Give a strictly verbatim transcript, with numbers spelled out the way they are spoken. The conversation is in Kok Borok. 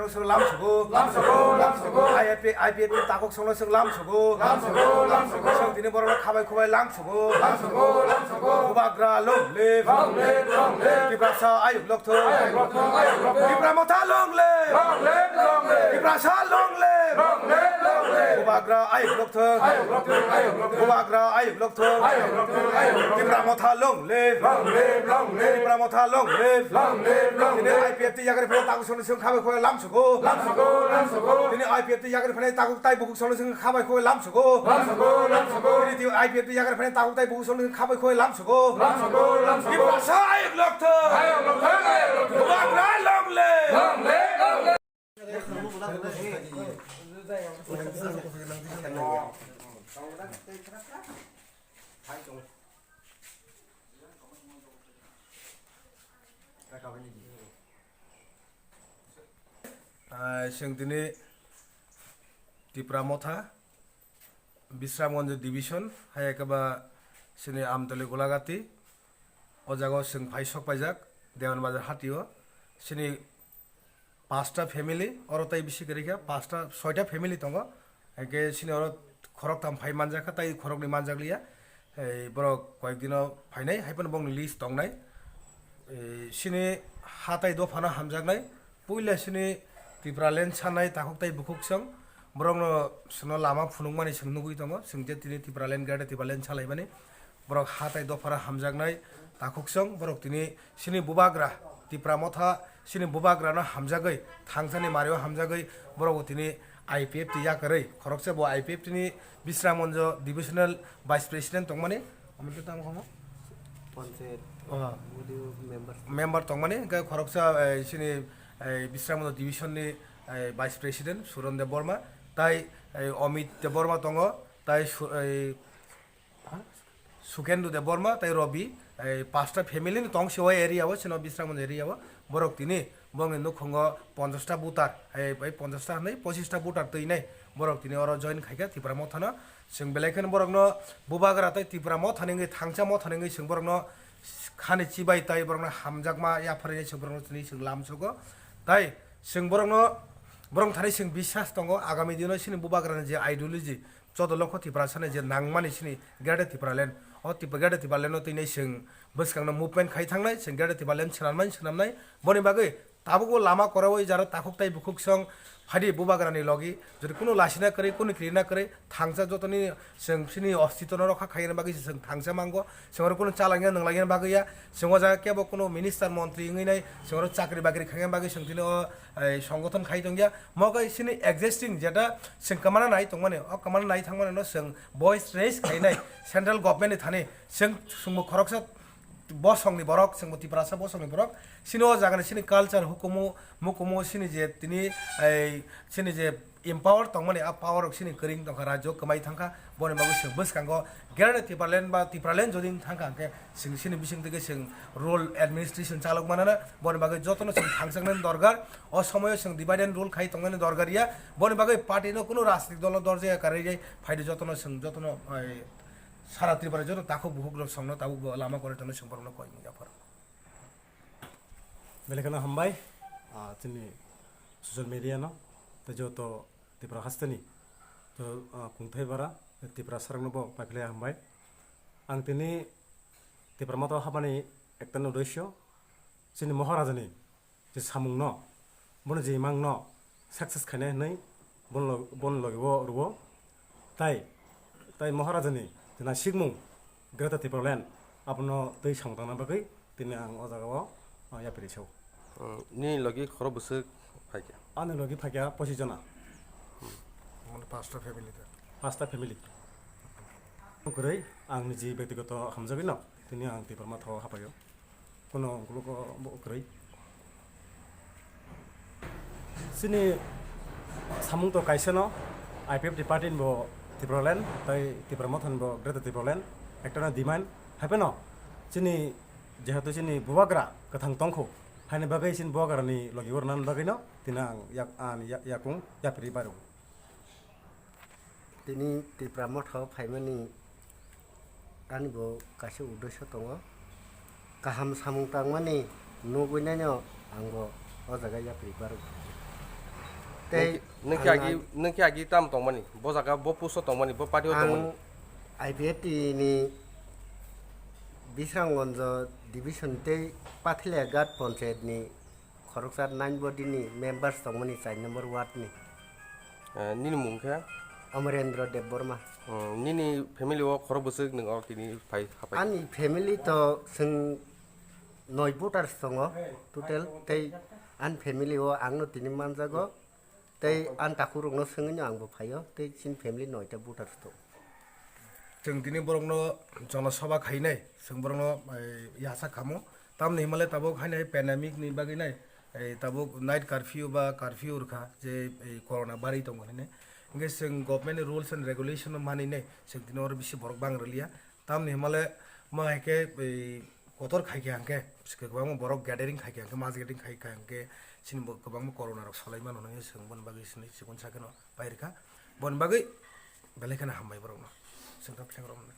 Lamsugo. Lamsugo, lamsugo. I P F T, I P F T ni takhuk songno chwng lamsugo. Lamsugo, lamsugo. Chwng tini borokno khabai khubai lamsugo. Lamsugo, lamsugo. Bubagra long live. Long live, long live. Tiprasa ayuk lokthung. Ayuk lokthung, ayuk lokthung. Tipra Motha long live. Long live, long live. Tiprasa long live. Long live, long live. Bubagra ayuk lokthung. Ayuk lokthung, ayuk lokthung. Bubagra ayuk lokthung. Ayuk lokthung, ayuk lokthung. Tipra Motha long live. Long live, long live. Tipra Motha long live. Long live, long live. Tini I P F T yakarwi phano takhuk songno chwng khabai khubai lamsugo. Lamsugo, lamsugo. Tini I P F T yakarwi phano takhuk tai bukhuk songno chwng khabai khubai lamsugo. Lamsugo, lamsugo. Tini I P F T yakarwi phano takhuk tai bukhuk songno chwng khabai khubai lamsugo. Lamsugo, lamsugo. Tiprasa ayuk lokthung. Ayuk lokthung, ayuk lokthung. Bubagra long live. Long live, long live. Ah, chwng tini Tipra Motha, Bisramganj Division, hai khe ba chini Amtoli Golagati, o jaga o chwng phai sok paijak, Dewan Bazar hati o, chini pasta family, oro tai bisi kwrwi khe pasta, soita family tongo, hai khe chini oro khoroktham phai manjak kha, tai khoroknwi manjak liya. Ei, borok koyek dino phainai, hai phano bongni list tongnai. Ei, chini ha tai dophano hamjaknai. Puila chini Tipraland sanai takhuk tai bukhuk song. Borokno chwngno lama phunukmani chwng nugwi tongo. Chwng je tini Tipraland, Greater Tipraland salaimani. Borok ha tai dophano hamjaknai takhuk song. Borok tini chini bubagra, Tipra Motha, chini bubagrano hamjagwi, thangsani mario hamjagwi, borok tini I P F T yakarwi, khoroksa bo I P F T ni Bisramganj Divisional Vice President tongmani, omo khe tamo kamo? Panchayat Oh. Body member. Member tongmani, hingke khoroksa, eh, chini, eh, Bisramganj Division ni, eh, Vice President Suron Debbarma, tai, eh, Amit Debbarma tongo, tai Su-, eh, Sukendu Debbarma tei Robi, ei pasta family ni tong se o area o, chini Bisramganj area o, borok tini bongni nukhungo ponchash ta voter, ei, ei ponchash ta hwnwi pochis ta voter twinai borok tini oro join khaikha Tipra Mothano. Chwng belai kheno borokno bubagra tei Tipra Mothani wngwi, thangsa Mothani wngwi chwng borokno khani chibai tei borokno hamjakma yapharwi chwng borokno tini chwng lamsogo. Tai chwng borokno, borok thani chwng biswas tongo, agami dino chini bubagrani je ideology, Chodo lokho Tiprasani je nangmani chini Greater Tipraland, o Tipra, Greater Tipraland o tini chwng bwskangno movement khai thangnai, chwng Greater Tipraland swnamnai, swnamnai. Boni bagwi tabukbo lama koraui jaro takhuk tai bukhuk song phaidi bubagrani logi, jodi kunu lasina kwrwi, kunu kirina kwrwi, thangsa jotoni chwng chini ostitono rokha khaina bagwi chwng thangsa mango, chwng oro kunu chalangya nwnglangya bagwi ya, chwng o jaga kebo kunu minister montri wngwi nai, chwng oro chakri bakri khaina bagwi chwng tini o, ei, songothon khai tongya. Mogai chini existing jeta chwng kwmana nai tongmani, o kwmana nai thangmani no chwng voice raise khainai central government ni thani, chwng chwngbo khoroksa bosongni borok, chwngbo Tiprasa bosongni borok, chini o jagani chini culture hukumu mukumu chini je tini, ei, chini je empower tongmani, a power rok chini kwrwng tongkha, rajyo kwmai thangkha, boni bagwi chwng bwskango Greater Tipraland ba Tipraland jodi wng thangkha hwnkhe chwng chini bising twi chwng rule administration chalok manana, boni bagwi jotono chwng thangjaknani dorkar, o somoyo chwng divide and rule khai tongnani dorkar ya, boni bagwi party no kunu rajnitik dolo dorjaya karwi phaidu jotono chwng jotono, ei, sara Tripura joto takhuk bukhuk rok songno tabuk bo lama kwrwi tongno chwng borokno koi mung yaphar. Belai kheno hambai, ah, chini social media no, tei joto Tripura hasteni, to, ah, kungthai bara, Tripura sarangno bo paiphlai hambai. Ang tini Tipra Motha habani ekta uddesyo, chini Maharaja ni je samung no, bono je imang no success khainai hwnwi bono lo-, bono logi o rwo. Tai, tai Maharaja ni je naisikmung Greater Tipraland abono twi samung tangna bagwi tini ang o jaga o, ah, yapri sao. Hmm, nini logi khoro bwswk phaikha? Ani logi phaikha pochis jona. Mane pasta family da? Pasta family. Kwrwi ang niji bektigoto hamjagwi no tini ang Tipra Motha o hapaio. Kuno ungkulugo bo kwrwi. Chini samung to kaisa no, I P F T party ni bo Tipraland, tai Tipra Motha ni bo Greater Tipraland, ekta no demand, hai phano chini jehetu chini bubagra kwthang tongkho, haini bagwi chini bubagra ni logi o rwna bagwi no tini ang yak-, ani yak-, yakung yapri bairo. Tini Tipra Motha o phaimani ani bo kaisa uddesyo tongo. Kaham samung tangmani nugwi naino ang bo o jaga yapri barwi. Tei nwng khe agi, nwng khe agi tam tongmani? Bo jaga, bo post o tongmani, bo party o tongmani? Ang I P F T ni Bisramganj division tei Pathalia Ghat Panchayat ni khoroksa nine body ni members tongmani, char number ward ni. Eh, nini mung khe? Amarendra Debbarma. Hmm, nini family o khorok bwswk nwng o tini phai hapai? Ani family to chwng noi voters tongo total, tei ani family o ang no tini manjago. Tei ani takhuk rokno swngwi no angbo phaio, tei chini family noita voters tongo. Chwng tini borokno jonosabha khainai, chwng borokno, eh, yasa khamo. Tamni himale tabuk hainai pandemic ni bagwi nai, eh, tabuk night curfew ba curfew rwkha je, eh, corona bari tongo hinwi. Hingke chwng government ni rules and regulation no maninai chwng tini oro bisi borok bang rwliya. Tamni himale mo hai khe, ei, kotor khai khe hangkhe, kwbangma borok gathering khai khe hangkhe, mass gathering khai khe hangkhe, chini bo kwbangma corona rok salai mano hwnwi chwng boni bagwi sini chikon sa kheno pai rwkha. Boni bagwi belai kheno hambai borokno. Chwng kha phleng rok hwnwi.